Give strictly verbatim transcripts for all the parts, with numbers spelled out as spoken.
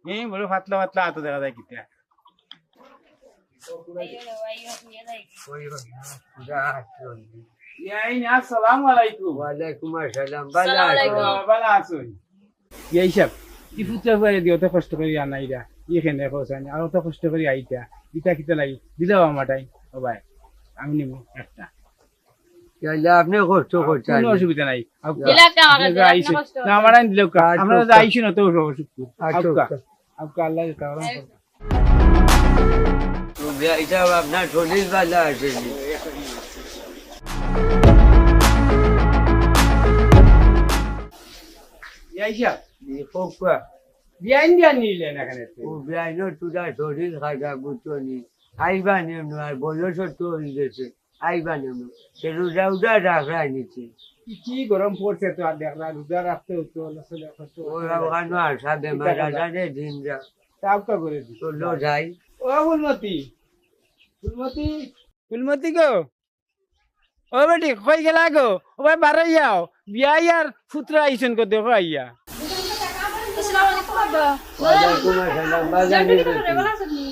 এই বড় পাতলা পাতলা আতো দেখা যায় কিতা। ইয়াইন, আসসালামু আলাইকুম। ওয়ালাইকুম আসসালাম। ভালা আছইন? ভালা আছইন? ইয়াই সাব, ই ফুতরা ফুয়ারে দি অত কষ্ট করি আনাইরা, ই কেনে কওছাইন, আর অত কষ্ট করি আইতা, ইতা কিতা লাগি? দিলাও আমার টাইম, ও ভাই, আমি নিমু একটা। ইয়াল্লা, আপনে কষ্ট করছইন। কুনু অসুবিধা নাই। আউক্কা। দিলে একটা আমার আপনে কাছে, যে আপনে আইছইন। কষ্ট না, আমার আইন দিলে আউক্কা। আচ্ছা, আপনারা যে আউক্কা। আইছইন, অত অসুখ। আচ্ছা, আউক্কা। আউক্কা। আউক্কা, আল্লাহ দিতা পারেন। তো বিয়াই সাব, আপনার শরীর ভালা আছেনি? বিয়াই সাব। জি, কউক্কা। বিয়াইন দিয়া নিলেন এখানে তো। ও বিয়াইনর থুড়া শরীর খারাপ, বুঝছোনি? আইবা নে, আর বয়সও তো অই গেছে। আইবা নে, সে রোজা উজা রাখরা নিচে। কি, কি গরম পড়ছে তো, আর দেখরা, রোজা রাখতে হতো, আল্লাহ সাল্লাহ করতে হতো। ওরা ওখানো আসা বেমার কিতা করবা? আজারে দিন যা। তাও তো করে দিই। তো লো যাই। ও ফুলমতি, ফুলমতি, ফুলমতি গো, ও বেটি, কই গেলা গো? ও ভাই, বারই আও, বিয়াই আর ফুতরা আইছইন গো, দেখো আইয়া। আসসালামু আলাইকুম আব্বা। ওয়ালাইকুম আসসালাম, বাজার জানবি নিয়ে কি করে, গেছি। ভালা আছইন নি?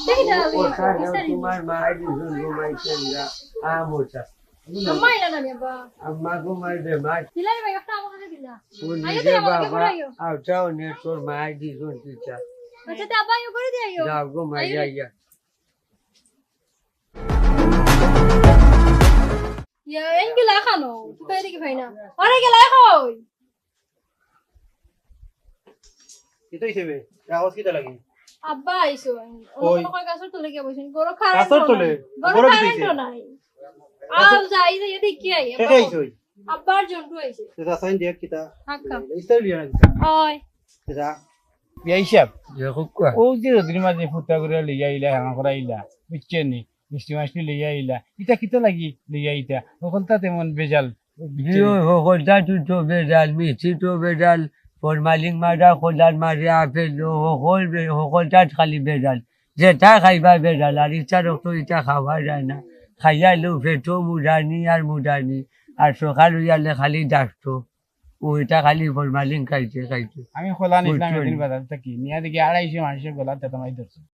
দেখি না, আমি ওখানে বিস্তারিত। তোমার মা আইছইন ঘুমাইতে আমরা, আম ওটা। আম্মা আইলা না রে বা? আম্মা ঘুমাই দে, মা। দিলা রে ভাই, একটা আমার কাছে দিলা। ও আইও নিজে তো আমার কাছে বাবা, ঘুরাইও। আও, যাও নে, তোর মা আইছইন কিতা। আচ্ছা, তে আব্বা আইও করে দিয়ে আইও। যাও, ঘুমাই আইও। যাই, যা। ইয়া, এন গেলা খানো, তুই কই দেখি ভাই না। আরে গেলা কই? কিতা অইছে বে? আওয়াজ কিতা লাগে? আব্বা আইছইন। কই? অন্য কই গাছর তলে গিয়া বইছইন। ঘরো কারেন্ট গাছর তলে? নাই। ঘরো ঘরো কি কারেন্ট অইছে? নাই। আও, যাই, যাই, দেখি আই। কে কে আইছইন? আব্বার জন্টু আইছে। তো রাসায়ন দিয়া কিতা? হাক্কা। ইস্তারি লিয়া না কিতা? অয়। কিতা? বিয়াই সাব, যে কউক্কা। ও যে রোদর মাঝে ফুটা করে লইয়া আইলা, হামা করাইলা, বুঝছইন নি? মিষ্টি মাছটি লইয়া আইলা। ইতা কিতা লাগি লইয়া আইতা? হকলতা তেমন বেজাল। জি, ও হকলতা তো, তো বেজাল, মিষ্টি তো বেজাল, ফরমালিন মারা, কলার মাঝে আপেল, ও হকল বে-, হকলতা খালি বেজাল। যেটা খাইবা বেজাল, আর ইচ্ছা রক্ত ইটা খাওয়া যায় না। খাইয়া লো পেটো মুড়ানি আর মুড়ানি, আর সকাল অইয়ালে খালি ডাকতো। ও ইটা খালি ফরমালিন খাইতে, খাইতে। আমি কলা নিছিলাম বুঝছো এদিন নি? বাজার থাকি, নিয়া দেখি আড়াইশো মানুষের গলা তেতামাই ধরছে।